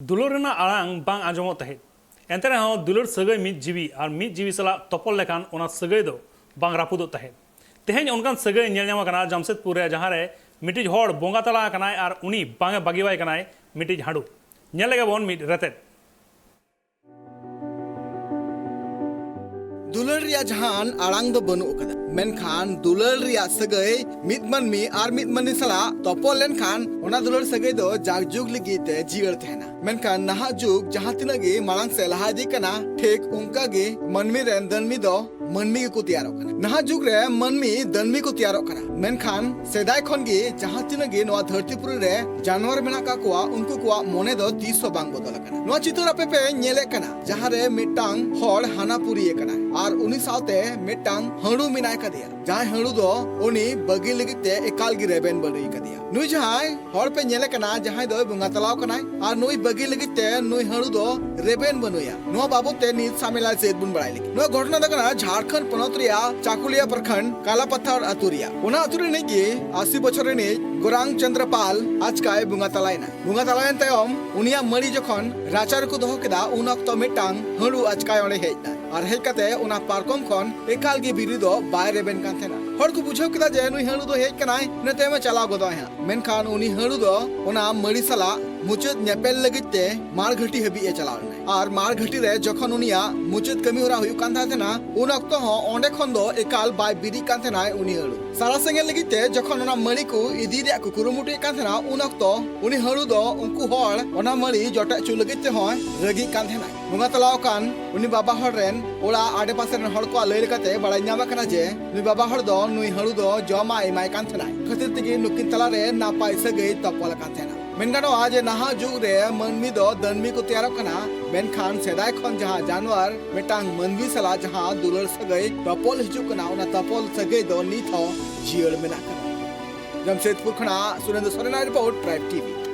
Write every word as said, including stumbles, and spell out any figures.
ᱫᱩᱞᱟᱹᱲ ᱨᱮᱱᱟᱜ ᱟᱲᱟᱝ ᱵᱟᱝ ᱟᱸᱡᱚᱢᱚᱜ ᱛᱟᱦᱮᱸᱫ᱾ ᱮᱱᱛᱮ ᱨᱮᱦᱚᱸ ᱫᱩᱞᱟᱹᱲ ᱥᱟᱹᱜᱟᱹᱭ ᱢᱤᱫ ᱡᱤᱣᱤ ᱟᱨ ᱢᱤᱫ ᱡᱤᱣᱤ ᱥᱟᱞᱟᱜ ᱛᱚᱯᱚᱞ ᱞᱮᱠᱷᱟᱱ ᱚᱱᱟ ᱥᱟᱹᱜᱟᱹᱭ ᱫᱚ ᱵᱟᱝ ᱨᱟᱹᱯᱩᱫᱚᱜ ᱛᱟᱦᱮᱸᱫ᱾ ᱛᱮᱦᱮᱧ ᱚᱱᱠᱟᱱ ᱥᱟᱹᱜᱟᱹᱭ ᱧᱮᱞ ᱧᱟᱢ ᱟᱠᱟᱱᱟ ᱡᱟᱢᱥᱮᱫᱽᱯᱩᱨ ᱨᱮ, ᱡᱟᱦᱟᱸ ᱨᱮ ᱢᱤᱫᱴᱤᱡ ᱦᱚᱲ ᱵᱚᱸᱜᱟ ᱛᱟᱞᱟ ᱟᱠᱟᱱᱟᱭ ᱟᱨ ᱩᱱᱤ ᱵᱟᱝ ᱮ ᱵᱟᱹᱜᱤᱣᱟᱭ ᱠᱟᱱᱟᱭ ᱢᱤᱫᱴᱤᱡ ᱦᱟᱹᱬᱩ᱾ ᱧᱮᱞ ᱞᱮᱜᱮ ᱵᱚᱱ ᱢᱤᱫ ᱨᱮᱛᱮᱫ᱾ ᱫᱩᱞᱟᱹᱲ ᱨᱮᱭᱟᱜ ᱡᱟᱦᱟᱱ ᱟᱲᱟᱝ ᱫᱚ ᱵᱟᱹᱱᱩᱜ ᱟᱠᱟᱫᱟ, ᱢᱮᱱᱠᱷᱟᱱ ᱫᱩᱞᱟᱹᱲ ᱨᱮᱭᱟᱜ ᱥᱟᱹᱜᱟᱹᱭ ᱢᱤᱫ ᱢᱟᱹᱱᱢᱤ ᱟᱨ ᱢᱤᱫ ᱢᱟᱹᱱᱢᱤ ᱥᱟᱞᱟᱜ ᱛᱚᱯᱚᱞ ᱞᱮᱱᱠᱷᱟᱱ ᱚᱱᱟ ᱫᱩᱞᱟᱹᱲ ᱥᱟᱹᱜᱟᱹᱭ ᱫᱚ ᱡᱟᱜᱽᱡᱩᱜᱽ ᱞᱟᱹᱜᱤᱫ ᱛᱮ ᱡᱤᱭᱟᱹᱲ ᱛᱟᱦᱮᱱᱟ᱾ ᱢᱮᱱᱠᱷᱟᱱ ᱱᱟᱦᱟᱜ ᱡᱩᱜᱽ ᱡᱟᱦᱟᱸ ᱛᱤᱱᱟᱹᱜ ᱜᱮ ᱢᱟᱲᱟᱝ ᱥᱮᱫ ᱞᱟᱦᱟ ᱤᱫᱤᱜ ᱠᱟᱱᱟ, ᱴᱷᱤᱠ ᱚᱱᱠᱟ ᱜᱮ ᱢᱟᱹᱱᱢᱤ ᱨᱮᱱ ᱫᱟᱹᱱᱢᱤ ᱫᱚ ᱢᱟᱹᱱᱢᱤ ᱜᱮᱠᱚ ᱛᱮᱭᱟᱨᱚᱜ ᱠᱟᱱᱟ᱾ ᱱᱟᱦᱟᱜ ᱡᱩᱜᱽ ᱨᱮ ᱢᱟᱹᱱᱢᱤ ᱫᱟᱹᱱᱢᱤ ᱠᱚ ᱛᱮᱭᱟᱨᱚᱜ ᱠᱟᱱᱟ, ᱢᱮᱱᱠᱷᱟᱱ ᱥᱮᱫᱟᱭ ᱠᱷᱚᱱ ᱜᱮ ᱡᱟᱦᱟᱸ ᱛᱤᱱᱟᱹᱜ ᱜᱮ ᱱᱚᱣᱟ ᱫᱷᱟᱹᱨᱛᱤ ᱯᱩᱨᱤ ᱨᱮ ᱡᱟᱱᱣᱟᱨ ᱢᱮᱱᱟᱜ ᱠᱟᱜ ᱠᱚᱣᱟ, ᱩᱱᱠᱩ ᱠᱚᱣᱟᱜ ᱢᱚᱱᱮ ᱫᱚ ᱛᱤᱥ ᱦᱚᱸ ᱵᱟᱝ ᱵᱚᱫᱚᱞ ᱟᱠᱟᱱᱟ᱾ ᱱᱚᱣᱟ ᱪᱤᱛᱟᱹᱨ ᱟᱯᱮ ᱯᱮ ᱧᱮᱞᱮᱫ ᱠᱟᱱᱟ, ᱡᱟᱦᱟᱸ ᱨᱮ ᱢᱤᱫᱴᱟᱝ ᱦᱚᱲ ᱦᱟᱱᱟ ᱯᱩᱨᱤ ᱟᱠᱟᱱᱟᱭ ᱟᱨ ᱩᱱᱤ ᱥᱟᱶᱛᱮ ᱢᱤᱫᱴᱟᱝ ᱦᱟᱹᱬᱩ ᱢᱮᱱᱟᱭ ᱠᱟᱫᱮᱭᱟ, ᱡᱟᱦᱟᱸᱭ ᱦᱟᱹᱬᱩ ᱫᱚ ᱩᱱᱤ ᱵᱟᱹᱜᱤ ᱞᱟᱹᱜᱤᱫ ᱛᱮ ᱮᱠᱟᱞ ᱜᱮ ᱨᱮᱵᱮᱱ ᱵᱟᱹᱱᱩᱭ ᱠᱟᱫᱮᱭᱟ᱾ ᱱᱩᱭ ᱡᱟᱦᱟᱸᱭ ᱦᱚᱲ ᱯᱮ ᱧᱮᱞᱮ ᱠᱟᱱᱟ, ᱡᱟᱦᱟᱸᱭ ᱫᱚᱭ ᱵᱚᱸᱜᱟ ᱛᱟᱞᱟᱣ ᱠᱟᱱᱟᱭ ᱟᱨ ᱱᱩᱭ ᱵᱟᱹᱜᱤ ᱞᱟᱹᱜᱤᱫ ᱛᱮ ᱱᱩᱭ ᱦᱟᱹᱬᱩ ᱫᱚ ᱨᱮᱵᱮᱱ ᱵᱟᱹᱱᱩᱭᱟ᱾ ᱱᱚᱣᱟ ᱵᱟᱵᱚᱛ ᱛᱮ ᱱᱤᱛ ᱥᱟᱢᱮᱞᱟ ᱪᱮᱫ ᱵᱚᱱ ᱵᱟᱲᱟᱭ ᱞᱟᱹᱜᱤᱫ᱾ ᱱᱚᱣᱟ ᱜᱷᱚᱴᱚᱱᱟ ᱫᱚ ᱠᱟᱱᱟ ᱡᱷᱟᱲᱠᱷᱚᱸᱰ ᱯᱚᱱᱚᱛ ᱨᱮᱭᱟᱜ ᱪᱟᱠᱩᱞᱤᱭᱟ ᱯᱨᱚᱠᱷᱚᱸᱰ ᱠᱟᱞᱟᱯᱟᱛᱷᱟᱨ ᱟᱹᱛᱩ ᱨᱮᱭᱟᱜ᱾ ᱚᱱᱟ ᱟᱹᱛᱩ ᱨᱤᱱᱤᱡ ᱜᱮ ᱟᱥᱤ ᱵᱚᱪᱷᱚᱨ ᱨᱤᱱᱤᱡ ᱜᱳᱨᱟᱝ ᱪᱚᱸᱫᱽᱨᱚ ᱯᱟᱞ ᱟᱪᱠᱟᱭ ᱵᱚᱸᱜᱟ ᱛᱟᱞᱟᱭᱮᱱᱟ᱾ ᱵᱚᱸᱜᱟ ᱛᱟᱞᱟᱭᱮᱱ ᱛᱟᱭᱚᱢ ᱩᱱᱤᱭᱟᱜ ᱢᱟᱹᱲᱤ ᱡᱚᱠᱷᱚᱱ ᱨᱟᱪᱟ ᱨᱮᱠᱚ ᱫᱚᱦᱚ ᱠᱮᱫᱟ, ᱩᱱ ᱚᱠᱛᱚ ᱢᱤᱫᱴᱟᱝ ᱦᱟᱹᱬᱩ ᱟᱪᱠᱟᱭ ᱚᱸᱰᱮ ᱦᱮᱡ ᱮᱱᱟ ᱟᱨ ᱦᱮᱡ ᱠᱟᱛᱮ ᱚᱱᱟ ᱯᱟᱨᱠᱚᱢ ᱠᱷᱚᱱ ᱮᱠᱟᱞ ᱜᱮ ᱵᱤᱨᱤ ᱫᱚ ᱵᱟᱭ ᱨᱮᱵᱮᱱ ᱠᱟᱱ ᱛᱟᱦᱮᱱᱟ᱾ ᱦᱚᱲ ᱠᱚ ᱵᱩᱡᱷᱟᱹᱣ ᱠᱮᱫᱟ ᱡᱮ ᱱᱩᱭ ᱦᱟᱹᱬᱩ ᱫᱚ ᱦᱮᱡ ᱠᱟᱱᱟᱭ, ᱤᱱᱟᱹ ᱛᱟᱭᱚᱢᱮ ᱪᱟᱞᱟᱣ ᱜᱚᱫᱚᱜ ᱟᱭ ᱦᱟᱸᱜ᱾ ᱢᱮᱱᱠᱷᱟᱱ ᱩᱱᱤ ᱦᱟᱹᱬᱩ ᱫᱚ ᱚᱱᱟ ᱢᱟᱹᱲᱤ ᱥᱟᱞᱟᱜ ᱢᱩᱪᱟᱹᱫ ᱧᱮᱯᱮᱞ ᱞᱟᱹᱜᱤᱫ ᱛᱮ ᱢᱟᱲ ᱜᱷᱟᱹᱴᱤ ᱦᱟᱹᱵᱤᱡ ᱮ ᱪᱟᱞᱟᱣ ᱞᱮᱱᱟ᱾ ᱟᱨ ᱢᱟᱲ ᱜᱷᱟᱹᱴᱤ ᱨᱮ ᱡᱚᱠᱷᱚᱱ ᱩᱱᱤᱭᱟᱜ ᱢᱩᱪᱟᱹᱫ ᱠᱟᱹᱢᱤ ᱦᱚᱨᱟ ᱦᱩᱭᱩᱜ ᱠᱟᱱ ᱛᱟᱦᱮᱸ ᱛᱟᱦᱮᱱᱟ, ᱩᱱ ᱚᱠᱛᱚ ᱦᱚᱸ ᱚᱸᱰᱮ ᱠᱷᱚᱱ ᱫᱚ ᱮᱠᱟᱞ ᱵᱟᱭ ᱵᱤᱨᱤᱜ ᱠᱟᱱ ᱛᱟᱦᱮᱱᱟᱭ ᱩᱱᱤ ᱦᱟᱹᱬᱩ᱾ ᱥᱟᱨᱟ ᱥᱮᱸᱜᱮᱞ ᱞᱟᱹᱜᱤᱫ ᱛᱮ ᱡᱚᱠᱷᱚᱱ ᱚᱱᱟ ᱢᱟᱹᱲᱤ ᱠᱚ ᱤᱫᱤ ᱨᱮᱭᱟᱜ ᱠᱚ ᱠᱩᱨᱩᱢᱩᱴᱩᱭᱮᱫ ᱠᱟᱱ ᱛᱟᱦᱮᱱᱟ, ᱩᱱ ᱚᱠᱛᱚ ᱩᱱᱤ ᱦᱟᱹᱬᱩ ᱫᱚ ᱩᱱᱠᱩ ᱦᱚᱲ ᱚᱱᱟ ᱢᱟᱹᱲᱤ ᱡᱚᱴᱮᱫ ᱦᱚᱪᱚ ᱞᱟᱹᱜᱤᱫ ᱛᱮᱦᱚᱸᱭ ᱨᱟᱹᱜᱤᱜ ᱠᱟᱱ ᱛᱟᱦᱮᱱᱟᱭ᱾ ᱵᱚᱸᱜᱟ ᱛᱟᱞᱟᱣ ᱟᱠᱟᱱ ᱩᱱᱤ ᱵᱟᱵᱟ ᱦᱚᱲ ᱨᱮᱱ ᱚᱲᱟᱜ ᱟᱰᱮᱯᱟᱥᱮ ᱨᱮᱱ ᱦᱚᱲ ᱠᱚᱣᱟᱜ ᱞᱟᱹᱭ ᱞᱮᱠᱟᱛᱮ ᱵᱟᱲᱟᱭ ᱧᱟᱢ ᱟᱠᱟᱱᱟ ᱡᱮ ᱱᱩᱭ ᱵᱟᱵᱟ ᱦᱚᱲ ᱫᱚ ᱱᱩᱭ ᱦᱟᱹᱬᱩ ᱫᱚ ᱡᱚᱢᱟᱜ ᱮᱢᱟᱭ ᱠᱟᱱ ᱛᱟᱦᱮᱱᱟᱭ ᱠᱷᱟᱹᱛᱤᱨ ᱛᱮᱜᱮ ᱱᱩᱠᱤᱱ ᱛᱟᱞᱟᱨᱮ ᱱᱟᱯᱟᱭ ᱥᱟᱹᱜᱟᱹᱭ ᱛᱚᱯᱚᱞ ᱟᱠᱟᱱ ᱛᱟᱦᱮᱱᱟ᱾ ᱢᱮᱱ ᱜᱟᱱᱚᱜᱼᱟ ᱡᱮ ᱱᱟᱦᱟᱜ ᱡᱩᱜᱽ ᱨᱮ ᱢᱟᱹᱱᱢᱤ ᱫᱚ ᱫᱟᱹᱱᱢᱤ ᱠᱚ ᱛᱮᱭᱟᱨᱚᱜ ᱠᱟᱱᱟ, ᱢᱮᱱᱠᱷᱟᱱ ᱥᱮᱫᱟᱭ ᱠᱷᱚᱱ ᱡᱟᱦᱟᱸ ᱡᱟᱱᱣᱟᱨ ᱢᱤᱫᱴᱟᱝ ᱢᱟᱹᱱᱢᱤ ᱥᱟᱞᱟᱜ ᱡᱟᱦᱟᱸ ᱫᱩᱞᱟᱹᱲ ᱥᱟᱹᱜᱟᱹᱭ ᱛᱚᱯᱚᱞ ᱦᱤᱡᱩᱜ ᱠᱟᱱᱟ, ᱚᱱᱟ ᱛᱚᱯᱚᱞ ᱥᱟᱹᱜᱟᱹᱭ ᱫᱚ ᱱᱤᱛ ᱦᱚᱸ ᱡᱤᱭᱟᱹᱲ ᱢᱮᱱᱟᱜ ᱠᱟᱫᱟ᱾ ᱡᱟᱢᱥᱮᱫᱽᱯᱩᱨ ᱠᱷᱚᱱᱟᱜ ᱥᱩᱨᱮᱱᱫᱨᱚ ᱥᱚᱨᱮᱱᱟᱜ ᱨᱤᱯᱳᱨᱴ, ᱴᱨᱟᱭᱤᱵᱽ ᱴᱤᱵᱷᱤ᱾